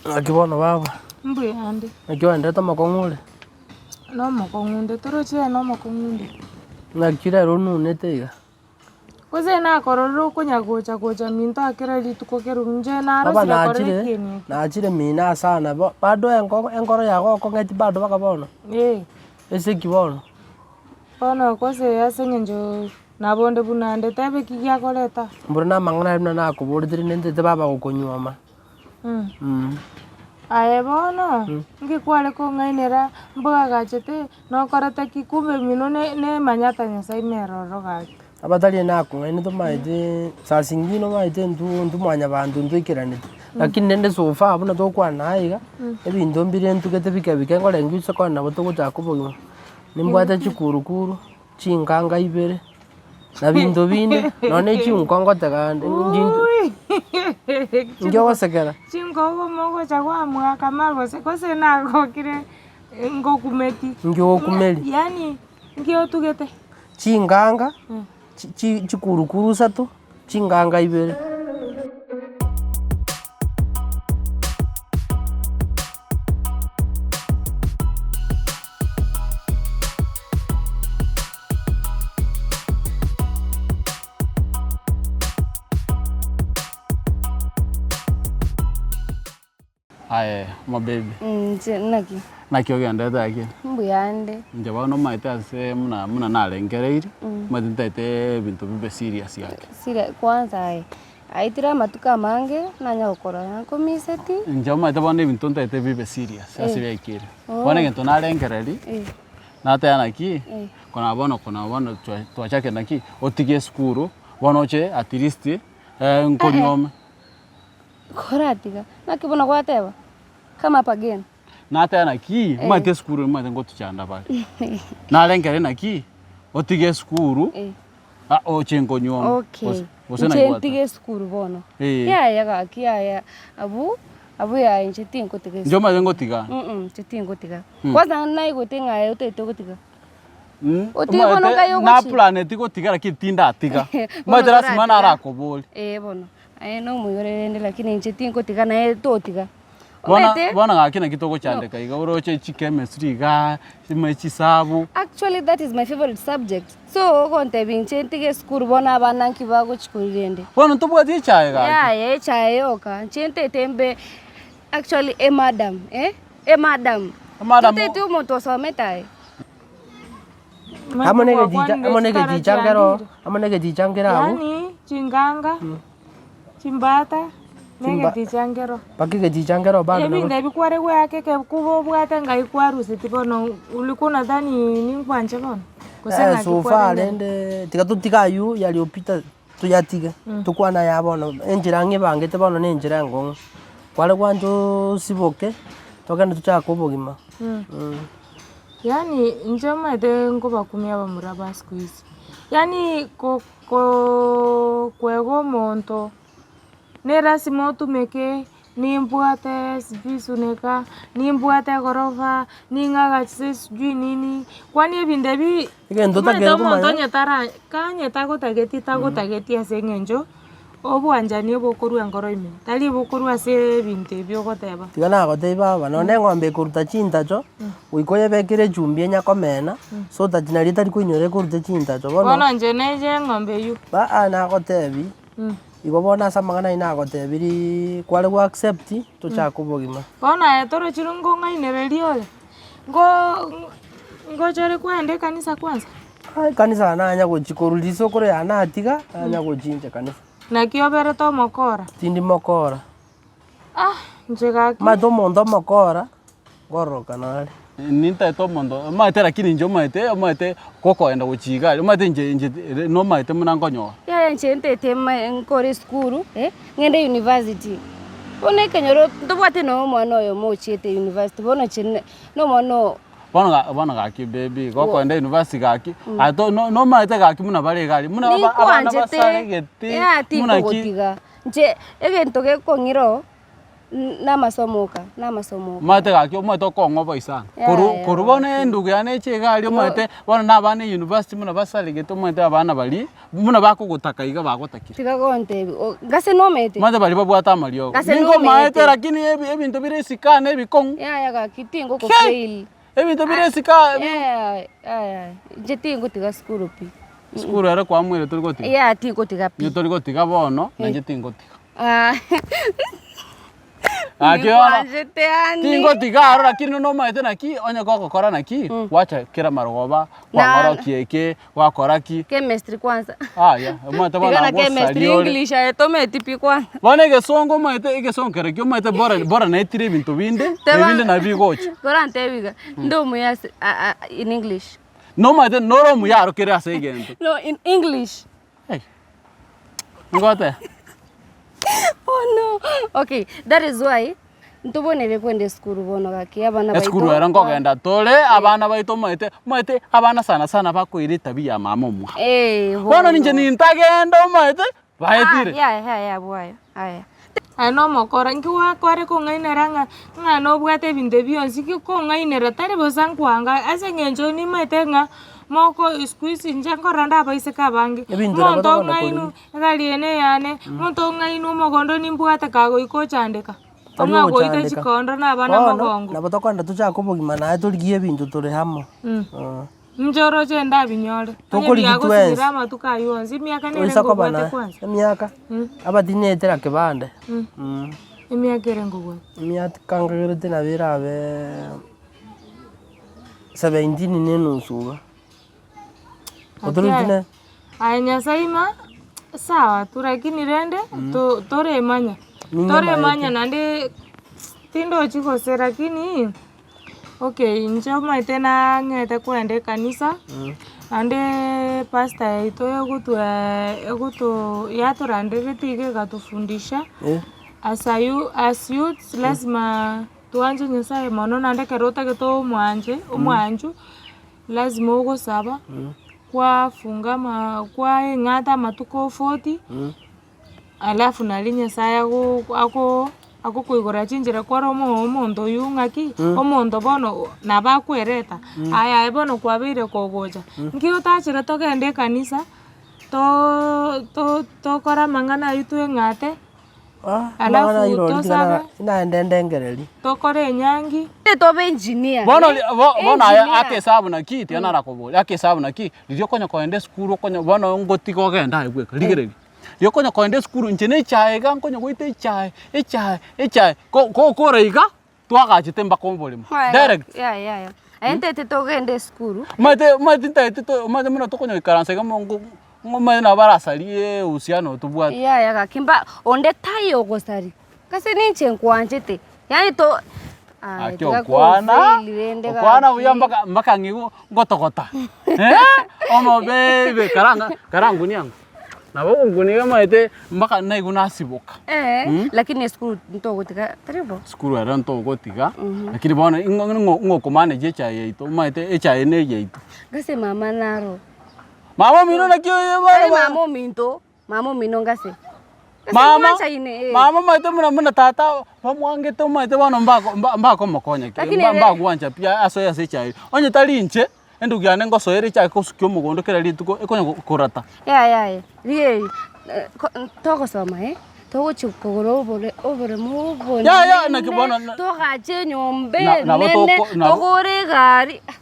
Naki bono baba? Mbuyande. Naki oenderete omokong'u ore? Nomokong'u onde, torochi aye nomokong'u onde. Naki rero onunete iga? Gose nakororire okonya gocha gocha minto aa kera rituko kera inche Baba narosire korora nachire, ekieni eke. nachire mina ase aa nabo bado enko enkoro yago okong'eti bado mpaka bono? Eh. Ase ki bono? Bono gose ase eng'encho nabo onde buna nde tebe ki giakoreta. Mboro na amang'ana aria buna nakoborete rende ntete baba gokonyuoma. Aye bono, nki kware kong'ainera mbwagachete, nokorete ki? Kumbe eminwe ne- nemanyete Nyasae ime eroro gaki. Abatari nakong'aini tomaete saa zingine omaete intwe intwe mwanyabanto ntwaikeraneti, lakini rende so far buna togokwana naye iga, ebinto mbire ntugete bike bike nkorenge gose kore nabo togochaka obogima, nimbwate chikurukuru. Chinkanga ibere, na binto binde, nonya ne chinko ngotega ande, inki ogosekera? Chinko mogocha kwamwakama gose gose nagokire ngokumeti. Inki ogokumeria? Yaani nki otugete? Chinkanga, chi- chi chikurukuru isato, chinkanga ibere. Aye omobaby. Inche naki? Naki ogenderete gaki? Mbuya ande. Inche bono omanyete ase buna buna narengereirie, omanyete ntaete ebinto bibe serious gaki. Serious kwanza aye, aetire amatuko amange nanya gokorora nkomiseti. Inche omanyete bono ebinto ntaete bibe serious ase biaikire. Bono egento narengereria, nateba naki, kona bono kona bono twachakire naki, otige esukuru, bono oche at least nkonyuome. Koratiga, naki bono gwateba, come up again. Nateba naki, omanyete esukuru omanyete ngotochanda bare. Narengereria naki, otige esukuru, ah oche nkonyuome. Okay, Gose gose naki inche gwateba? ntige esukuru bono. Eh. Yaya gaki yaya, abwo, abwo yaya inche tingotiga Inche esukuru. omanyete ngotiga. Inche tingotiga. Kwanza naigwete ng'a aye otagete gotiga. Otige bono Omanyete nkai ogochia. naplaneti gotiga lakini tindatiga. Bono Omanyete lasima toratiga. narakoborie. Eh bono, aye nomoigoro rende lakini inche tingotiga naye totiga. Bono Omanyete bono gaki naki togochandeka iga oroche chichemistry igaa, chimanye chisabu. Actually that is my favourite subject, so ogontebia inche ntige esukuru bono abana nki bagochia koria rende. Bono ntobwati echae gaki. Yaya echae yoka, inche ntete mbe actually emadam eh, emadam. Emadam. Toteti omonto osomete aye. Amo na egechicha amo na egechicha nkero amo na egechicha nkere abwo. Yaani chinganga, chimbata, na Chimba- egeticha nkero. Mpaka egechicha nkero bado nabo. Ebinto ebi kware goaka ekekuba obwate ngai kwaruseti bono ulikuwa unadhani ninkwanche bono? Gose Eh, ng'aki so far kwarenge? rende tiga totige aywo yaliyopita toyatige, tokwane aya bono, enchera ng'ebangete bono na enchera enkong'u. Kware gwancha osiboke, togende tochake obogima. Yaani inche omanyete nkobakumia abamura ba siku hizi, yaani ko- ko kwega omonto, ne lasima otumeke nimbwate sijui suneka, nimbwate egorofa, ning'agachete sijui nini, kwani ebinto ebi Egento omanyete otakeire omonto komanya. onye tara kanye tagotageti tagotageti ase eng'encho. Obwanchani obokorwa enkoro ime, tari bokorwa ase ebinto ebi ogoteba. Tiga nagotebia baba, nonye na eng'ombe ekoruta chintacho, goika oyebekere echumbi enya komena, so that naria etari koinyora ekorute chintacho. Bono Bono inche neche eng'ombe eywo. aa nagotebi, igo bono ase amang'ana ayio nagotebirie kware go accept, tochake obogima. Bono aye torochire ngong'ainereria ore, ngo ngochore kwenda ekanisa kwanza? Ekanisa nanya gochia korwa risokoro yane natiga, nanya gochincha ekanisa. Naki oberete omokora? Tindi mokora. Ah, inche gaki. Omanyete omonto omokora, nkororokana are. Nintaete omonto, omanyete lakini inche omanyete omanyete gokoenda gochia iga aria, omanyete inche inche nomanyete buna nkonyora. Yaya inche ntaete ma nkore esukuru eh, ng'ende university. Bono ekenyoro ntobwate nonya omwana oyomo ochiete university, bono inche na omwana oo. Bono ga bono gaki baby, gokoenda university gaki, aye to no nomaete gaki buna bare iga aria, buna aba abana Ninkwanchete, basaregete, yaya buna ki. tinkogotiga, inche egento gekong'ira oo. Namasomo oka, namasomo oka. Omanyete gaki omanyete okong'a sana. Yaya, Korwa korwa bono endugu yane eche iga aria omanyete bono na abana university buna basaregete omanyete abana baria buna bakogotaka iga bagotakire. Tiga gontebia, o- gase nomanyete? Omanyete baria babwate amariogo. Gase Ninkomaete nomanyete. lakini ebi ebinto bire isiko aa na ebikong'u. Yaya gaki tingokofail. Ebinto bire isiko aa ebi. Yaya yaya, inche tingotiga sukuru pi. Sukuru ere kwamwire tori gotiga? Yaya tingotiga pi. Inche tori gotiga bono, nainche tingotiga. Ah. Gaki bono, Nikwanchete yaani. tingotiga aro lakini nomanyete naki, onye gogokora naki, gwacha kera marogoba, kwang'orokia eke, gwakora ki. Chemistry kwanza. Aya, omanyete bono Tiga na nabo chemistry osaria ore. English aye tometi pi kwanza. Bono egesongo omanyete egesongo kere ki omanyete bora bora naetire ebinto binde, Teba- ebinde nabio bigocha. Korantebi iga, ndi omuya ase a- a- in English. Nomanyete nore omuya aro kere ase egento. No, in English. Hey. Ngote. Oh no. Okay, that is why ntobonere kwenda esukuru bono gaki abana baito. Esukuru ero nkogenda tore abana baito omanyete omanyete abana sana sana bakoira etabia ya mama omwabo. Eh, Bono ninche nintagenda omanyete baetire. Ah, yeah, yeah, yeah, bwayo. Aya. Aye nomokora, inki gwakware kong'ainera ng'a ng'a nobwate ebinto ebi bionsi, ki kong'ainera tari bosa nkwanga ase eng'encho nimaete ng'a moko siku hizi inche nkorora nde abaiseke abange, Ebinto nabo omonto tokona ong'ainwe korigia. egari eye na eyane, omonto ong'ainwe omogondo nimbwate kagoika ochandeka, Tari ong'a goita ogochandeka. chikondo na abana Bono, mogongo. nabo tokogenda tochake obogima naye torigie ebinto tore amo. Inche oroche ndabinyore, onye Tokorigia biagosirire twensi. amatuko ayio onsi, emiaka nere Toisa koba nkobwate na kwanza. emiaka, abatinetera kebande. Emiaka ere nkobwate. Emiaka nkagerete nabo erabe 17 na enusu iga. Otoreti ne. Aye Nyasaye ima, sawa tu lakini rende to- toremanya, Ning'amaete. toremanya naende tindochi gose lakini. Okay, inche omanyete nang'ete kogenda ekanisa, naende pastor yaito egotwa egoto yatorandereti iga egatofundisha, as a you as youths lazima twanche nyasaye mono naende ekero otagete omwanche omwanchu, lazima ogosaba, kwafunga ama kwaeng'ata amatuko forty. Alafu naria Nyasaye ago ago agokoigora chinchera kware omo omonto oywo ng'aki, omonto bono nabo akwereta, aye aye bono kwabeire kogocha, nki otachire togende ekanisa, too to tokore amang'ana aywo tweng'ate, Amang'ana alafu aywo rori tiga tosabe, naende ndengereri. tokore enyangi. Tobe engineer. Bono ri bo bono aye Engineer. ake esabu naki, tiga narakoboria, ake esabu naki, riria okonya kogenda esukuru okonya bono ngotiga ogende aye bweka, rigereria. Riria okonya kogenda esukuru inche na echae iga nkonya goita echae, echae, echae, ko gokora iga, twagachete mpaka oboremo, direct. Yaya yaya. Aye ntete togende esukuru. Omanyete omanyete ntagete to omanyete buna tokonya goikaransa iga mongo omanyete nabo barasarie uhusiano tobwate. Yaya gaki mba onde taiyo ogosari. Gose ninche nkwanchete, yaani to Aye, Gaki tiga okwana, konfail rende okwana buya gaki. mpaka mpaka ng'igu ngotogota eh, omobebe karanga karangunia ango, nabo ogonkunia iga omanyete mpaka naigwa nasiboka. Eh, lakini esukuru ntogotiga tari bo? Esukuru ero ntogotiga, lakini bono ing'o ng'o ng'o okomanage echae yaito omanyete echae ne eyaito. Gose mama naro. Mama omino naki oyo bono Tari mama ominto. Mama omino ngase. Gose Mama, mwanchaine, eh. mama omanyete buna buna tata bamwangete omanyete bono mbako mba mbakomokonya ki, Lakini mba ere- mbagwancha pi asoe ase echae. Onye tari inche, endugu yane ngosoere echae kosukia omogondo kera rituko ekonya go korata. Yaya yaya, rigereria, eh, ko togosoma eh, togochia kogora obore oboremo obonene, Yaya, naki bono na- togache enyomba Na- nabo enene, toko- nabo- togore egari, ah,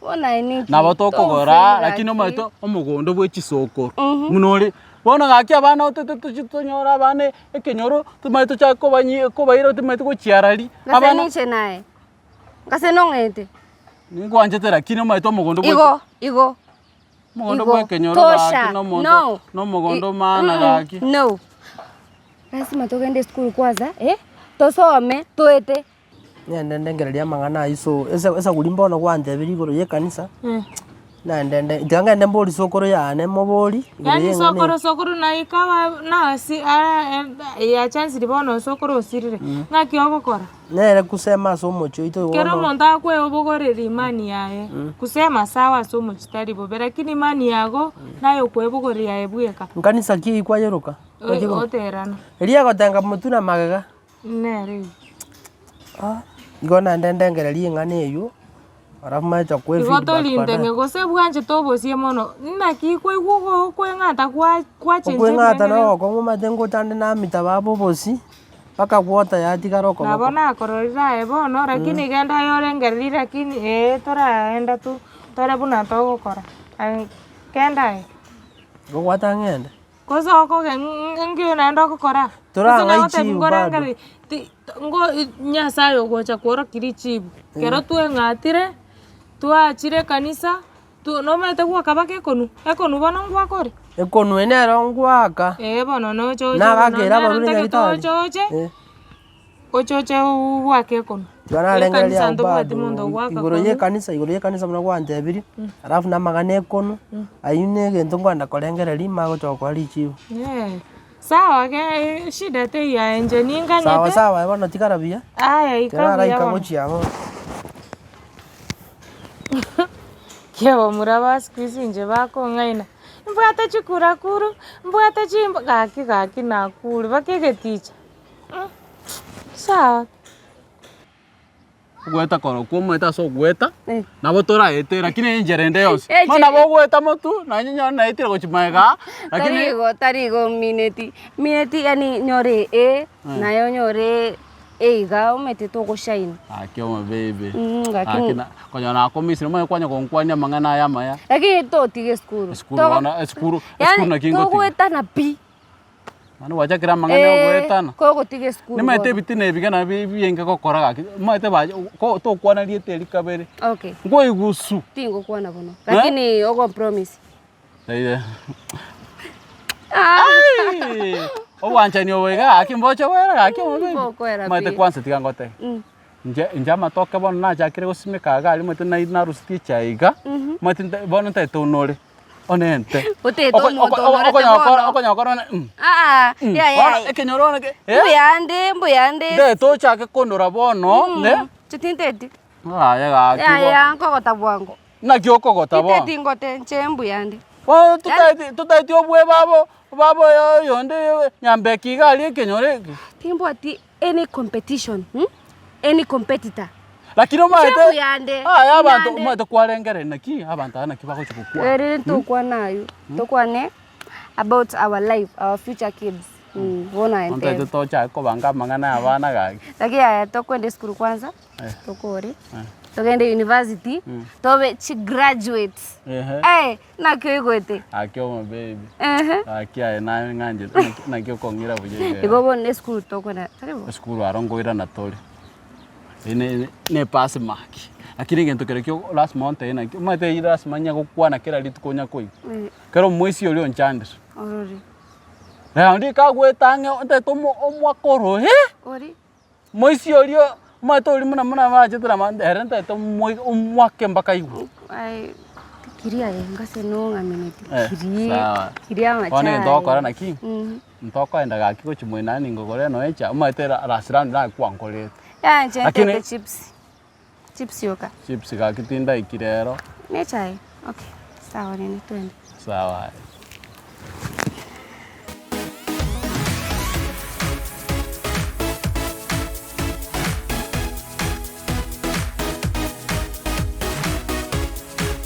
bono aye ninki? Nabo tokogora Togofeira lakini ki? omanyete omogondo bwe chisokoro buna ore. Bono gaki abana otete tochie tonyore abana ekenyoro tomanye tochake kobanyi kobaira tomaete gochiararia. Gose Abana ninche naye, gose nong'ete. Ninkwanchete lakini omanyete omogondo bwe Igo, igo, omogondo igo, bwe ekenyoro tosha, gaki na omonto no. na omogondo maana gaki. No, lazima togende esukuru kwanza eh, tosome toete. Nende ndengereria amang'ana aywo so esa esaguri mbono gwantebirie igoro ya ekanisa, naende nde tiga ngende mbori sokoro yane mobori igoro Yaani ya eng'ana sokoro eye. sokoro naikawa nasi yachansiri bono sokoro osirire, ng'aki ogokora? Nere kusema ase omochie oito igo Kera bono. omonto akwebogoreria imani yaye, kusema sawa ase omochie tari bobe, lakini imani yago naye okwebogoreria aye bweka. Nkanisa ki eywo kwayeroka? Oterana. Eria egotenga motwe na magega. Nere igo. Ah, igo naende ndengererie eng'ana eywo, alafu manye gocha Igo feedback torinde baadaye. ng'e gose bwanchete obosie mono, naki kwaigwa ogo okweng'ata kwa gwachenchia Okweng'ata na ebirengererio. ogokong'u omanyete ngocha nde namita baba obosie, mpaka gwota yatigara Nabo okoboko. nakororire aye bono, lakini genda aye orengererie lakini eh toraenda tu tore buna togokora, aye genda aye. Igo gwataka ng'ende. Gose okoge ng'o naende ogokora? Gose Torang'ai nagotebi chibu nkorengereria bado. ti ngo Nyasaye ogocha kworokia richibu. Ekero tweng'atire, twachire ekanisa, tu nomanyete gwoka mpaka ekonu, ekonu bono ngwakore? Ekonu eye nero ngwaka. Ee bono noche oche bono Nagakera nero abarure ntagete nyagetari. oche oche. Eh. Oche oche bwake ekonu. Tiga narengereria Ekanisa abwo ntobwati bado monto ogwaka igoro konu. ya ekanisa igoro ya ekanisa buna gwantebirie, alafu na amang'ana ekonu, aywo na egento nkoenda korengereria manye gocha gokoa richibu. Eh, sawa ge shida teiyo aye inche Sawa ninganyete. sawa aye bono tigara buya, Aya ika ekero buya naraika bono. gochia abwo. Kiabamura ba siku hizi inche bakong'aina, mbwate chikurakuru, mbwate chimb gaki gaki nakure mpaka egeticha. Sawa. Ogweta korokwo omanyete ase ogweta, Eh. nabo toraete lakini enchera ende yonsi. Enchera- Bono nabo ogweta motwe, nonye nyore naetire gochia magega, lakini Tari igo, tari igo mineti, mineti yaani nyore A, naye onyore A iga omanyete togoshaina. Gaki omobaby, Mm, gaki lakini na konya nakomisire omanye kwanya gonkwania amang'ana aya amaya. lakini totiga esukuru. Esukuru Togo- bono esukuru, esukuru yaani naki ngotiga. togoetana pi. Mani gwachakire amang'ana ya ogoetana. Kogotiga esukuru Nimaete bono. ebitina ebi gana bi bienge gokora gaki, omanyete ba ko tokwana rieta eri kabere, Okay, nkoigusu. tingokwana bono, Eh? lakini ogopromise. Eeh. Aii! Obwanchani obo iga gaki mboche bwera gaki obobe. Mbokwera Omanyete pi. kwanza tiga ngotebie. Inche inche amatoke bono nachakire gosimeka iga aria omanyete nai narusetie echae iga, omanyete nta bono ntagete onore. Onente. Otete omonto onorete bono. Okonyokora one mm. Aa, Mm. yaya. Bono ekenyoro one ke eh? Mbuyande, mbuyande. Ndete ochake konora bono ne. Inche tinteti. Aye gaki bo. Yaya, nkogota bwango. Naki okogota bono? Tinteti ngote, inche mbuyande. Bono totaeti totaeti obwe babo babo oyonde Nyambeki iga aria ekenyoro eke. Timbwati any competition, mm? Any competitor. Lakini omanyete Inche mbuyande, aya abanto mbuyande. omanyete kwarengereria naki abanto aba naki bagochi gokwana. Ere ntokwana aywo, tokwane about our life, our future kids, mm, bono aye Ontaete ntebe. tochake kobanga amang'ana ya abana gaki. Lakini aya tokwenda esukuru kwanza, tokore, togende university, tobe chigraduates. Ehe. Eh, naki oigwete? Gaki omobaby. Ehe. Gaki aye naye ng'anchete naki naki okong'ira buya iga. Igo bono esukuru tokwenda, tari bo? Esukuru aro nkoirana tore. Eye ne ne epass mark. Lakini egento kere kio lasima ontebie naki, omanyete eywo lasima onye gokwana kera rituko onya koigwa. Kera omoisia oria onchandire. Orore. Naende kagwete ang'e ontebete omo omwaka oro eh! Ori. Moisia oria omanyete oria buna buna bachete na amande ere ntaete omoi omwake mpaka igoro. Aye kiria aye ngase nong'amineti Eh, kirie sawa. kiria Bono amachai. egento ogokora naki, Mm. ntokoenda gaki gochia moinani ngogore nonya echae omanyete ra last round nakwankorete. Yaya inche Lakini- ntete chips, chips yoka. Chips gaki tindaiki rero. Ne echae, okay sawa rende twende. Sawa aye.